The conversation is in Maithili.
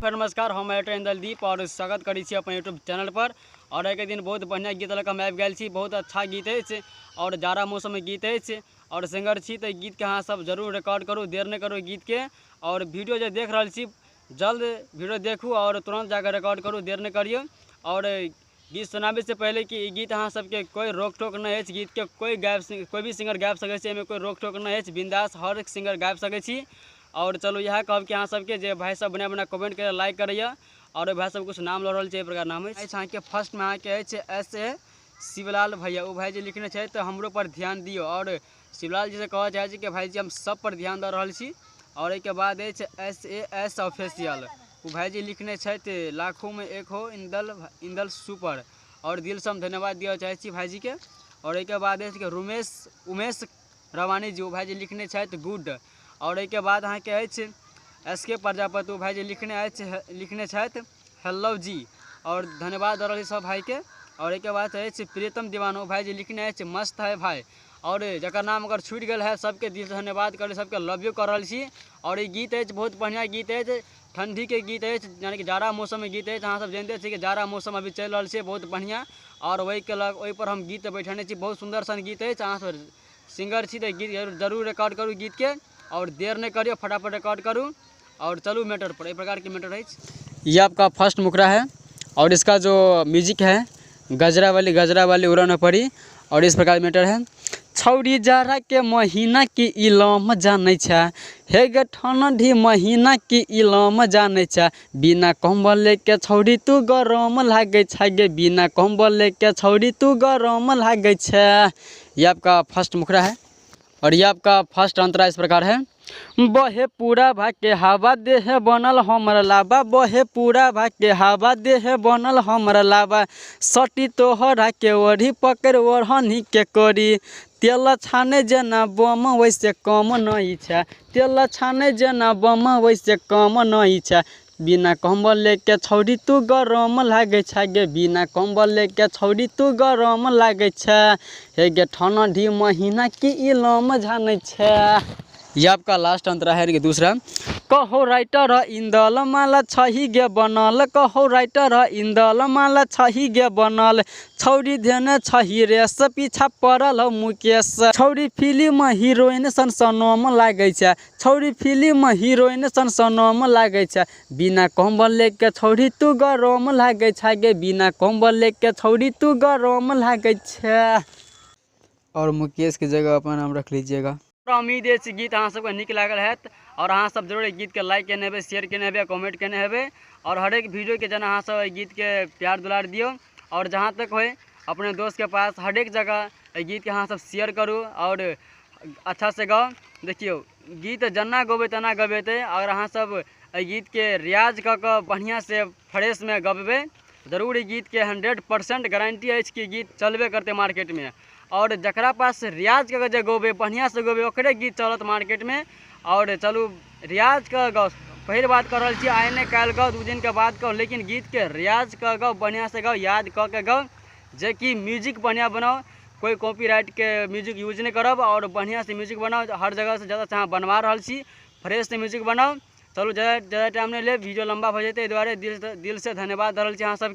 नमस्कार, हम एडिटर इंदलदीप और स्वागत करै छी अपन यूट्यूब चैनल पर। और एक दिन बहुत बढ़िया गीत लऽ कऽ हम आबि गेल छी। बहुत अच्छा गीत अछि और जाड़ा मौसममे गीत अछि और सिंगर छी, तऽ गीतके अहाँ सब जरूर रिकॉर्ड करू, देर नहि करू गीतके। और वीडियो जे देख रहल छी, जल्द वीडियो देखू और तुरंत जाकर रिकॉर्ड करू, देर नहि करियौ। और गीत सुनाबैसँ पहिले कि ई गीत अहाँ सबके कोइ रोक टोक नहि अछि, गीतके कोइ गाबि कोइ भी सिंगर गाबि सकै छै, एहिमे कोइ रोक टोक नहि अछि, बिंदास हर एक सिंगर गाबि सकै छी। और चलू इएह कहब कि अहाँ सबके जे भाइ सब बढ़िआँ बढ़िआँ कमेंट करैए, लाइक करैए। और ओहि भाइ सब किछु नाम लऽ रहल छै, एहि प्रकार नाम अछि। अहाँके फर्स्टमे अहाँके अछि एस ए शिवलाल भैया, ओ भाइजी लिखने छथि तऽ हमरो पर ध्यान दियौ। और शिवलाल जी से कहऽ चाहै छी कि भाइजी हम सब पर ध्यान दऽ रहल छी। और एहिके बाद अछि एस ए एस ऑफिशियल, ओ भाइजी लिखने छथि लाखों में एक हो इंदल इंदल सुपर। और दिलसँ हम धन्यवाद दिअ चाहै छी भाइजीके। और एहिके बाद अछि उमेश रवानी जी, ओ भाइजी लिखने छथि गुड। और एहिके बाद अहाँके अछि एस के प्रजापति, ओ भाइजी लिखने छथि हेलो जी। और धन्यवाद दऽ रहल छी सब भाइके। और एहिके बाद अछि प्रीतम दीवान, ओ भाइजी लिखने अछि मस्त है भाई। और जकर नाम अगर छूटि गेल है सबके दिलसँ धन्यवाद करै, सबके लव यू कऽ रहल छी। और ई गीत अछि बहुत बढ़िआँ गीत अछि, ठण्डीके गीत अछि, यानी कि जाड़ा मौसममे गीत अछि। अहाँ सब जानिते छी कि जाड़ा मौसम अभी चलि रहल छै बहुत बढ़िआँ। और ओहिके लग ओहिपर हम गीत बैठेने छी, बहुत सुन्दर सन गीत अछि। अहाँ सब सिंगर छी तऽ गीत जरूर रिकॉर्ड करू गीतके और देर नहि करियौ, फटाफट रिकॉर्ड करू। और चलू मैटर पर, एहि प्रकारके मैटर अछि। ये आपका फर्स्ट मुखड़ा है और इसका जो म्यूजिक है गजरा वाली उड़न पड़ी। और इस प्रकार मैटर है। छौड़ी जाड़ा के महीना की इलम जानै छै, हे गे ठंडी महीना की इलम जानै छै, बिना कम्बल के छौड़ी तू गरम लागै छै गे, बिना कम्बल के छौड़ी तू गरम लागै छै। ये आपका फर्स्ट मुखड़ा है और ये आपका फर्स्ट अंतरा इस प्रकार है। बहे पूरा भाके हवा देह बनल हमर लाबा, बहे पूरा भाके हवा देह बनल हमर लाबा, सटी तोहरा के ओढ़ी पकड़ ओढ़नी के करी, तेल छाने जेना बम वैसे कम नहीं छै, तेल छाने जेना बम वैसे कम नहीं छै, बिना कम्बल के छौड़ी तू गरम लागै छै गे, बिना कम्बल के छौड़ी तू गरम लागै छै, हे गे ठंडी महीना की इलम जानै छै। ये आपका लास्ट अंतरा है, दूसरा। कहो राइटर इंदल माला छही गे बनल, कहो राइटर इंदल माला छही गे बनल, छौड़ी धेने छही रेस पीछा पड़ल हो मुकेश, छौड़ी फिल्म हीरोइन सन सनम लागै छै, छौड़ी फिल्म हीरोइन सन सनम लागै छै, बिना कम्बल के छौड़ी तू गरम लागै छै गे, बिना कम्बल के छौड़ी तू गरम लागै छै। और मुकेश के जगह अपना नाम रख लीजिएगा। उम्मीद अछि गीत अहाँ सबके नीक लागल हैत और अहाँ सब जरूर एहि गीतके लाइक केने हेबै, शेयर केने हेबै, कमेंट केने हेबै। और हरेक वीडियोके जेना अहाँ सब एहि गीतके प्यार दुलार दियौ। और जहाँ तक होय अपने दोस्तके पास हरेक जगह एहि गीतके अहाँ सब शेयर करू और अच्छा से गाउ। देखियौ गीत जेना गबै तेना गबेतै। अगर अहाँ सब एहि गीतके रियाज कऽ कऽ बढ़िआँ से फ्रेशमे गबबै, जरूर ई गीतके 100% गारंटी अछि कि गीत चलबे करतै मार्केटमे। और जकरा पास रियाज कऽ के जे गबै, बढ़िआँ से गबै, ओकरे गीत चलत मार्केटमे। और चलू रियाज कऽ गाउ, पहिल बात कऽ रहल छी, आइ नहि काल्हि गाउ, 2 दिनके बाद गाउ, लेकिन गीतके रियाज कऽ गाउ, बढ़िआँ से गाउ, याद कऽ के गाउ, जेकि म्यूजिक बढ़िआँ बनाउ, कोइ कॉपीराइटके म्यूजिक यूज नहि करब और बढ़िआँ से म्यूजिक बनाउ। हर जगहसँ ज़्यादा अहाँ बनवा रहल छी, फ्रेश से म्यूजिक बनाउ। चलू ज़्यादा टाइम नहि लेब, वीडियो लम्बा भऽ जेतै, एहि दुआरे दिलसँ धन्यवाद दऽ रहल छी अहाँ सबके।